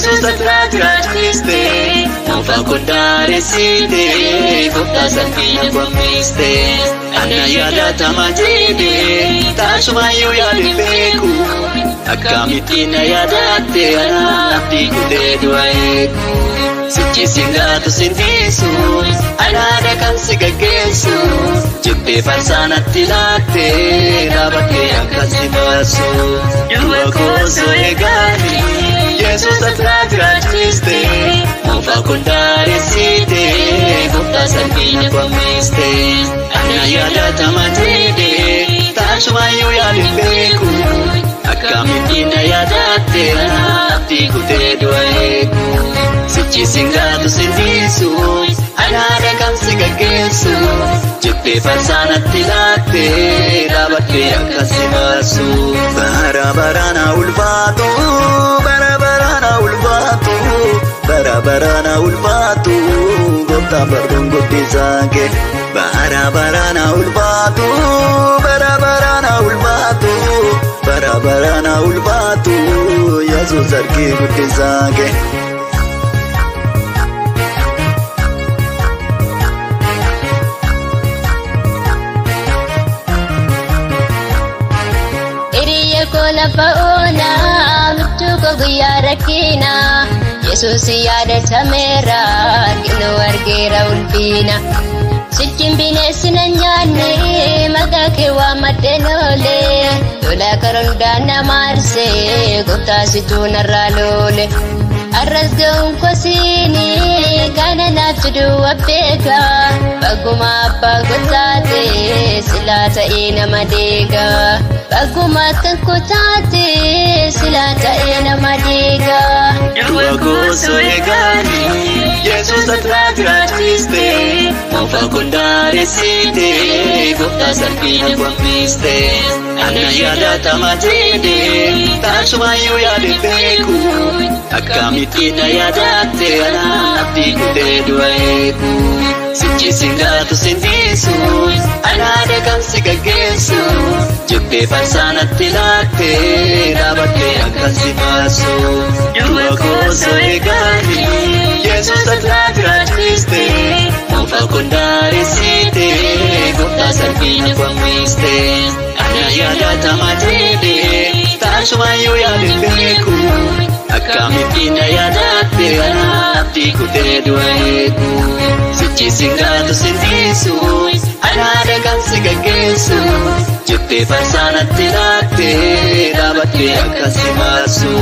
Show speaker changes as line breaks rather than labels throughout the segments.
Yesuus ati jiraachiste moofaa kondaaresite gooftaa salphina qopheessite. Ana yaadatama jedhee taasumayyuu yaadeen beeku akkamitti na yaadatte ana abdii kutee du'a eegu. Sichi singaatu sintiisu anaadha kan si gaggeessu jettee farsaanatti laattee dhaabattee akka si baasu. Du'a koosoo eegaali Yesuus ati jiraachiste moofaa kondaaresite gooftaa salphina qopheessite. Ana yaadatama jedhee taasumayyuu yaadeen beeku akkamitti na yaadatte ana abdii kutee du'a eegu. Sichi singaatu sintiisu anaadha kan si gaggeessu jettee farsaanatti laattee dhaabattee akka si baasu.
Bara barana ulfaatu, bara barana ulfaatu, bara barana ulfaatu, gooftaan barruun guddisaa kee. Bara barana ulfaatu, bara barana ulfaatu, bara barana ulfaatu, Yesuus harki guddisaa kee.
Hiriya koo lafa oolaa michuu koo guyyaa rakkinaa Yesuus yaadatameera arginu argeera ulfina. Sichiin bineensi na nyaanne maqaa kee waammadheen oole lola karoondaan na maarse gooftaa situu narraa loole. Arras ga'uun kosiini kana naaf jedhu beeka bakkuma abbaa kotaate silaa ta'ee nama deega. Bakkuma kan kotaate silaa ta'ee nama deega.
Du'a koosoo eegaali Yesuus ati jiraachiste moofaa kondaaresite gooftaa salphina qopheessite. Ana yaadatama jedhee taasumayyuu yaadeen beeku akkamitti na yaadatte ana abdii kutee du'a eegu. Sichi singaatu sintiisu anaadha kan si gaggeessu jettee farsaanatti laattee dhaabattee akka si baasu. Du'a koosoo eegaali Yesuus ati jiraachiste moofaa kondaaresite gooftaa salphina qopheessite. Ana yaadatama jedhee taasumayyuu yaadeen beeku akkamitti na yaadatte ana abdii kutee du'a eegu. Sichi singaatu sintiisu anaadha kan si gaggeessu jettee farsaanatti laattee dhaabattee akka si baasu.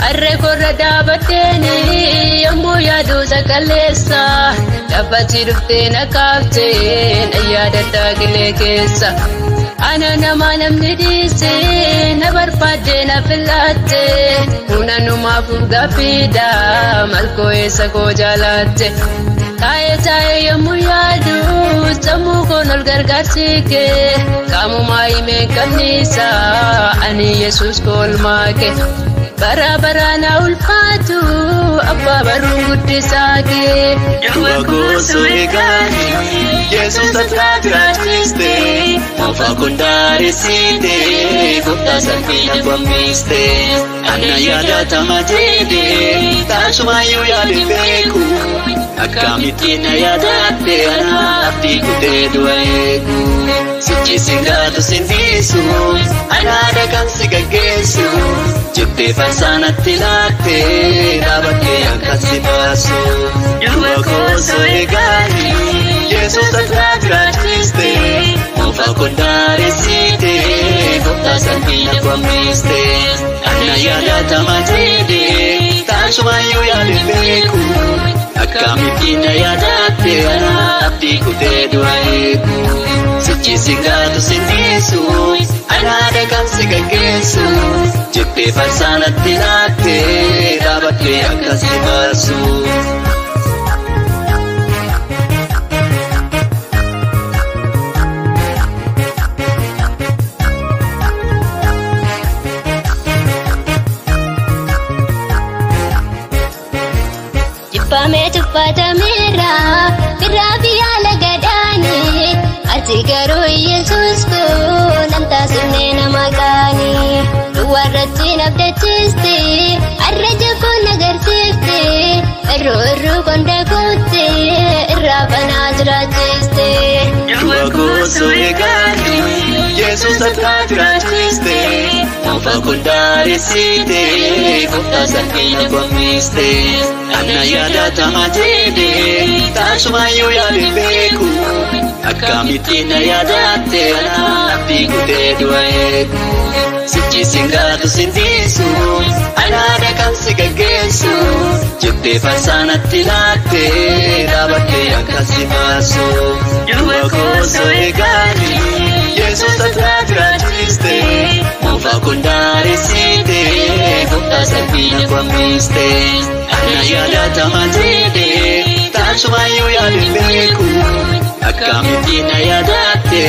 Harree korra dhaabatteeni yommuu yaadu sagalleessa dhaabbatti dhuftee na kaaftee na yaadadhaa qilee keessa. Ana nama namni dhiise na barbaadde na filatte huna numaaf gaaffiidha malkoo eessa koo jaalatte. Taa'ee taa'ee yommuu yaadu sammuu koon ol gargaarsiike qaamumaa himee qabniisa ani Yesuus koolmaa kee. Bara barana ulfaatu abbaa barruun guddisaa kee.
Du'a koosoo eegaali Yesuus ati jiraachiste moofaa kondaaresite gooftaa salphina qopheessite. Ana yaadatama jedhee taasumayyuu yaadeen beeku akkamitti na yaadatte ana abdii kutee du'a eegu. Sichi singaatu sintiisu anaadha kan si gaggeessu jettee farsaanatti laattee dhaabattee akka si baasu. Du'a koosoo eegaali Yesuus ati jiraachiste moofaa kondaaresite gooftaa salphina qopheessite. Ana yaadatama jedhee taasumayyuu yaadeen beeku akkamitti na yaadatte ana abdii kutee du'a eegu. Sichi singaatu sintiisu anaadha kan si gaggeessu jettee farsaanatti laattee dhaabattee akka si baasu.
Jibbamee tuffatameera birraa fi haala gadaani. Ati garuu Yesuus koo nan taasifne nama qaani. Duwwaarratti nabdachiiste arra jakkoon nagarsiifte irruu irruu konda kutte irraa banaa jiraachiste.
Du'a goosoo eegalee Yesuus akka jiraachiste moofaa kondaaresite gooftaa salphina koomiste. Anna yaadatama jedhee taasumayyuu yaadin beeku akkamittiin na yaadatte abdii kutee du'a eegu. Sichi singaatu sintiisu anaadha kan si gaggeessu jettee faarsaanatti laattee dhaabattee akka si baasu. Du'a goosoo eegalee Yesuus akka jiraachiste moofaa kondaaresite gooftaa salphina koomiste. Anna yaadatama jedhee taasumayyuu yaadin beeku akkamittiin na yaadatte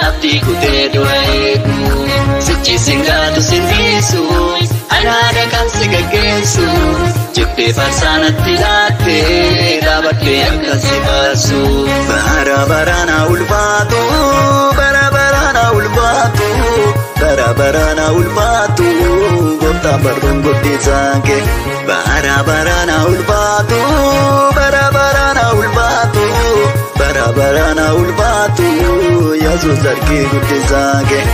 abdii kutee du'a eegu. Sichi singaatu sintiisu anaadha kan si gaggeessu jettee faarsaanatti laattee dhaabattee akka si baasu.
Bara barana ulfaatu, bara barana ulfaatu, bara barana ulfaatu, gooftaan barruun guddisaan kee. Bara barana ulfaatu, bara barana ulfaatu, bara barana ulfaatu, Yesuus harki guddisaan kee.